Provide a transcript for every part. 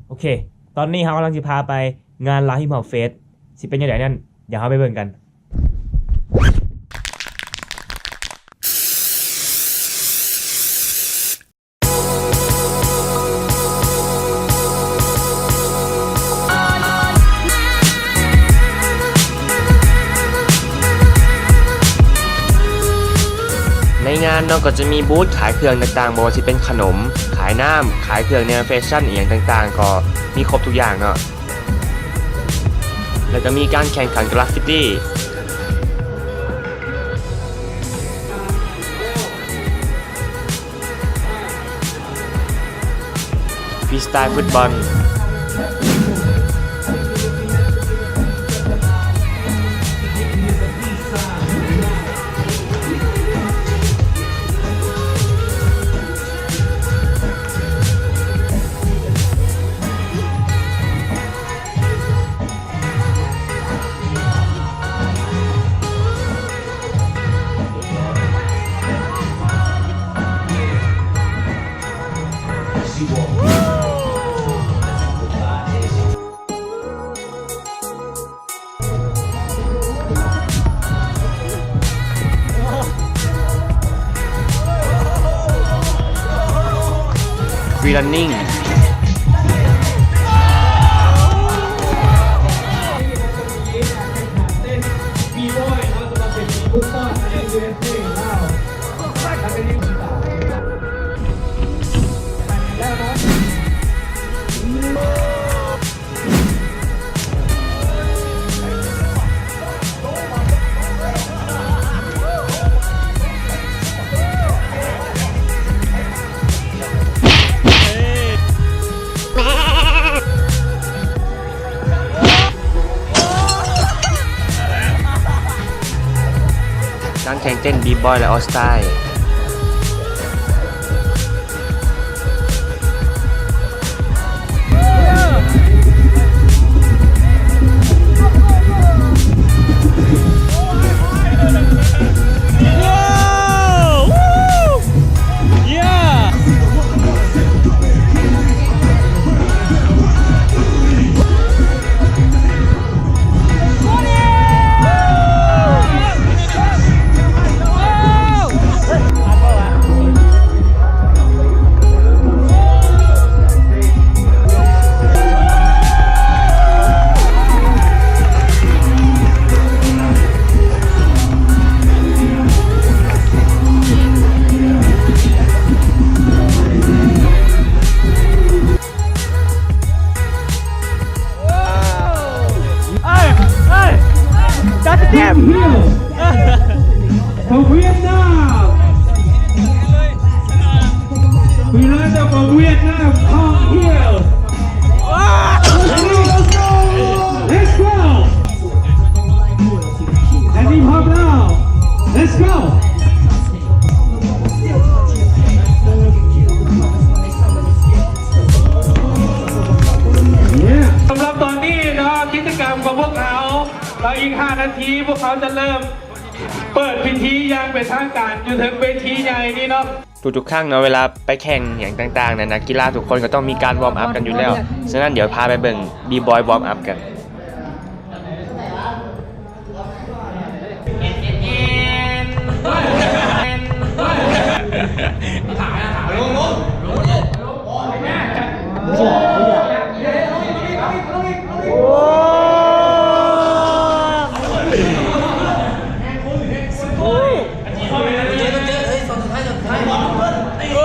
ໂອເຄ ຕອນນີ້ເຮົາກຳລັງຊິພາໄປງານລາວຮິບຮອບເຟສ ຊິເປັນຈັ່ງໃດນັ້ນ ດຽວເຮົາໄປເບິ່ງກັນ. ໃນງານເນາະ ກໍຈະມີບູດຂາຍເຄື່ອງຕ່າງໆ ບໍ່ວ່າຊິເປັນຂະໜົມ, ຂາຍນ້ຳ, ຂາຍເຄື່ອງແນວແຟຊັ່ນອີ່ຫຍັງຕ່າງໆ ກໍມີຄົບທຸກຢ່າງເນາະ. ແລ້ວກໍມີການແຂ່ງຂັນກຣາຟຟິດຕີ້, ຟຣີສະຕາຍຟຸດບອນ, ຟຣີຣັນນິງ. ການແຂ່ງເຕັ້ນບີບອຍ ແລະ ອອສໄຕລ໌. ເອີ ເອີ ຈັດເຕັມ From Vietnam. Freelancer from Vietnam, Thong Hill. Let's go. ແດນນີ້ພ້ອມແລ້ວ Let's go. ສຳລັບຕອນນີ້ເນາະ ກິດຈະກຳຂອງພວກເຮົາ ແລ້ວອີກຫ້ານາທີ ພວກເຮົາຈະເລີ່ມເປີດພິທີຢ່າງເປັນທາງການຢູ່ເທິງເວທີໃຫຍ່ນີ້ເນາະ. ທຸກໆຄັ້ງເນາະ ເວລາໄປແຂ່ງຫຍັງຕ່າງໆນະ ນັກກິລາທຸກຄົນກໍຕ້ອງມີການວອມອັບກັນຢູ່ແລ້ວ. ສະນັ້ນ ດຽວພາໄປເບິ່ງບີບອຍວອມອັບກັນ. ໂອ້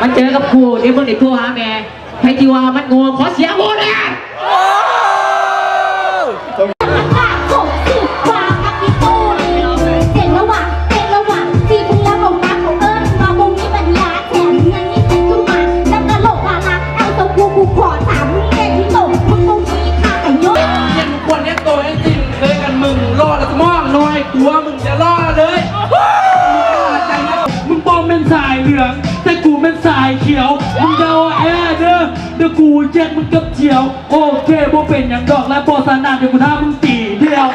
ມາເຈີກັບກູ ດຽວມຶງໄດ້ໂທຫາແມ່. ໃຜທີ່ວ່າມັນໂງ່ ຂໍສຽງໂຫ່ແດ່. ມຶງບໍ່ແມ່ນສາຍເຫຼືອງ ແຕ່ກູແມ່ນສາຍຂຽວ ມຶງຢ່າອໍແອເດີ ດຽວກູເຈັດມຶງກັບຈຽວ. ໂອເຄ ບໍ່ເປັນຫຍັງດອກ ແລະ ບໍ່ຊະນະ ດຽວກູທ້າມຶງຕີດຽວ.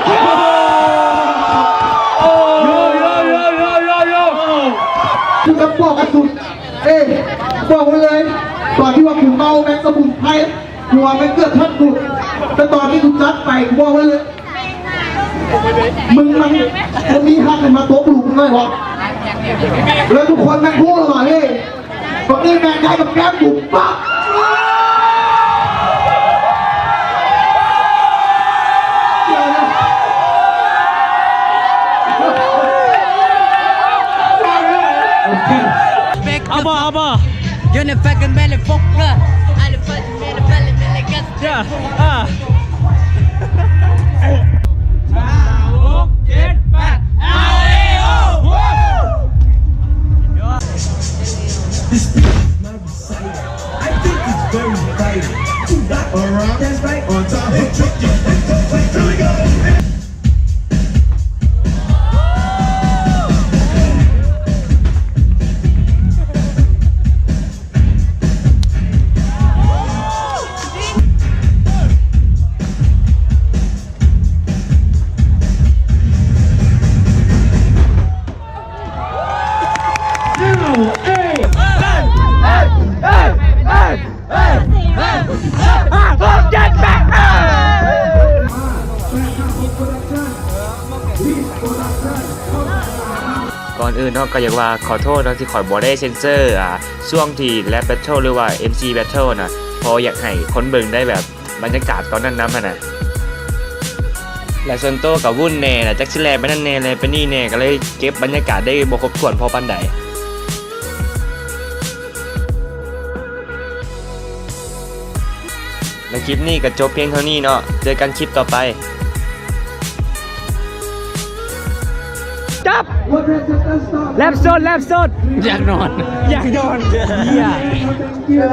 ໂຢ ໂຢ ໂຢ ໂຢ ໂຢ ໂຢ ໂຢ ກູຈະບອກກະສຸນ ເອີ ບອກໄວ້ເລີຍ ຕອນທີ່ວ່າກູເມົາແມ່ງສະໝຸນໄພ ຫົວແມ່ງເກືອບທັນກູ ແຕ່ຕອນທີ່ກູຈັດໄປ ກູບອກໄວ້ເລີຍ ມຶງມັນບໍ່ມີຮັກໃຫ້ມາຕົບລູກມຶງເລີຍຫວາ ແລ້ວທຸກຄົນແມ່ງຮູ້ແລ້ວຫວາ ເອີ ບັກນີ້ແມ່ງໄດ້ບັກແກ້ມບຸ້ມປັບ. ເອົາບໍ່ ເອົາບໍ່? You're the fucking motherfucker. I'm the fucking motherfucker. Yeah. ຫ້າ ຫົກ ເຈັດ ແປດ ເອົາເອໂອ This beat is my recital. I think it's very vital. Do not around. That's right. On time. Here we go. ກ່ອນອື່ນເນາະ ກໍຢາກວ່າຂໍໂທດເນາະ ທີ່ຂ້ອຍບໍ່ໄດ້ເຊັນເຊີ ອາ ຊ່ວງທີ່ແຣັບແບັດເທິ້ນ ຫຼືວ່າເອັມຊີແບັດເທິ້ນນະ ເພາະຢາກໃຫ້ຄົນເບິ່ງໄດ້ແບບ ບັນຍາກາດຕອນນັ້ນນຳຫັ້ນນະ ແລະ ສ່ວນໂຕກໍວຸ້ນແດ່ນະ ຈັກຊິແລ່ນໄປນັ້ນແດ່ ແລ່ນໄປນີ້ແດ່ ກໍເລີຍເກັບບັນຍາກາດໄດ້ບໍ່ຄົບຖ້ວນພໍປານໃດ. ແລະ ຄລິບນີ້ກໍຈົບພຽງເທົ່ານີ້ເນາະ ເຈີກັນຄລິບຕໍ່ໄປ. ຈັບ ແລັບສົດ ແລັບສົດ ຢາກນອນ ຢາກນອນ ເອີ.